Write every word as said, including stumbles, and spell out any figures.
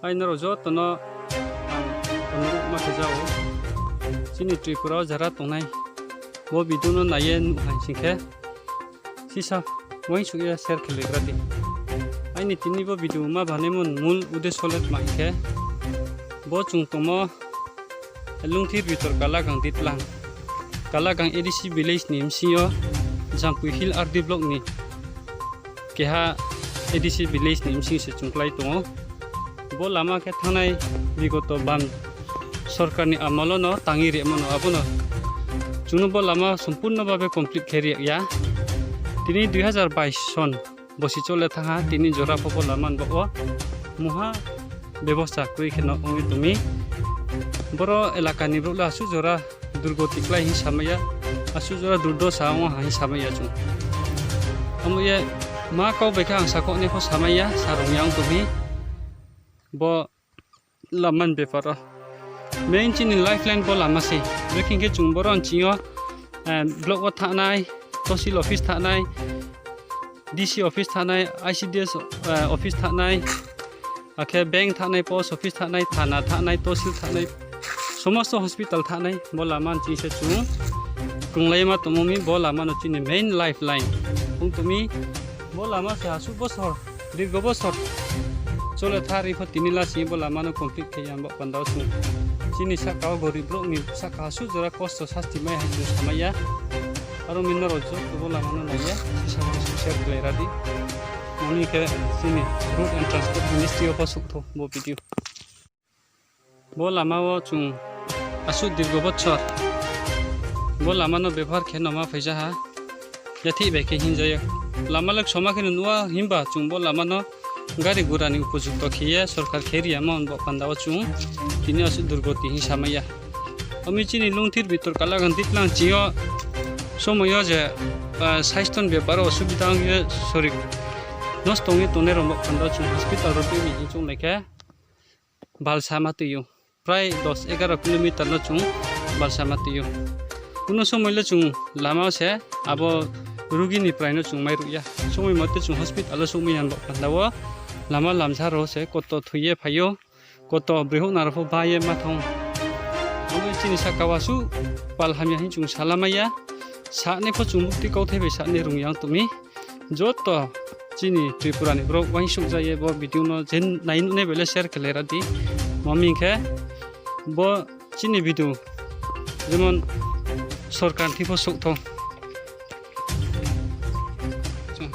Ai nrao joto no ang onuroh ma khe jao. Chini Tripura wo jara tongnai bo video no nai ye nuh hai sing khe, sisa uaingsouh ye share khe legra di. Aini tini bo video ma banaimo ni mul uddesho le tma hing khe, bo chung tongmo Lungthir Bitor Kalagang Ditlang, Kalagang A D C village ni bsing yo, Jampui Hill R D block ni keha A D C village ni bsing se chung klái tong ou. Bo lama khe thanngnai bigoto bam sorkar ni amol wo no tang ye rimo no, abo no chung no bo lama sompurno babe complete khe ri ya. Tini dui hazar bais son bosi chole thanng ha, tini jora pho bo lama ni baoh wo mungha bebosta kroi khe no ong ye tong mi. Boro elaka ni brouh le asuh jora durgoti klái hing samai ya, asuh jora durdosa ong ha hing samai ya chung. Amo ye ma kau bai khe ang sakhouh nai pho samai ya, sarung ya ong tong mi. Bo lama ni bepar wo main chini lifeline bo lama se. Brekhe khe chung boro ni ching yo, eh, block wo thanngnai, tosil office thanngnai, D C office thanngnai, I C D S, eh, office thanngnai, akhe bank thanngnai, post office thanngnai, thana thanngnai, tosil thanngnai, somosto hospital thanngnai, bo lama ni ching se chung krunglai ma tongmo mi, bo lama no chini main lifeline ong tong mi. Bo lama se asuh bosor, dirgo bosor chole thari pho tini lasi bo lama no complete khe ya bo panda wo chung. Chini sahka wo gorib brouh ni sahka asuh jora kosto sasti mai hai chung samai ya. Aro mi nrao joto bo lama no nai ye, sisa share khe legra di. Mani khe chini Road and Transport Ministry wo pho souh thou bo video. Bo lama wo chung asuh dirgo bosor bo lama no bebohar khe no ma phaija ha. Yathih bai khe hing ja ye. Lama le ksoma khe no nuh a, himba chung bo lama no gari gura ni upojukto khe ye sorkar khe ri ya mo bo panda wo chung tini asuh durgoti hing samai ya. Ami chini Lungthir Bitor Kalagang Ditlang ching yo somoi yo je, ah, saiston bepar wo osubida ong ye sori nosto ong ye tongnai rao bo panda wo chung hospital rao tui ni hing chounglai khe balsa ma tui ou. Prai dos egaro kilometer no chung balsa ma tui ou. Kuno somoi le chung lama wo se abo rugi ni prai no chung mairuh ya. Somoi mote chung hospital wo souhmai ya bo panda wo lama lamsa rao se koto thoi ye phai ou, koto broi houh nrao pho ba ye ma thanng ou. Abo chini sahka wo asuh pal hamya hing chung salamai ya. Sanai pho chung bukti kauthai bai sanai rung ya ong tong mi. Joto chini Tripura ni brouh uaingsouh ja ye bo video no je nai nuhnai bai le share khe legra di. Mami hing khe bo chini video jemon sorkar ni thing pho souh thou.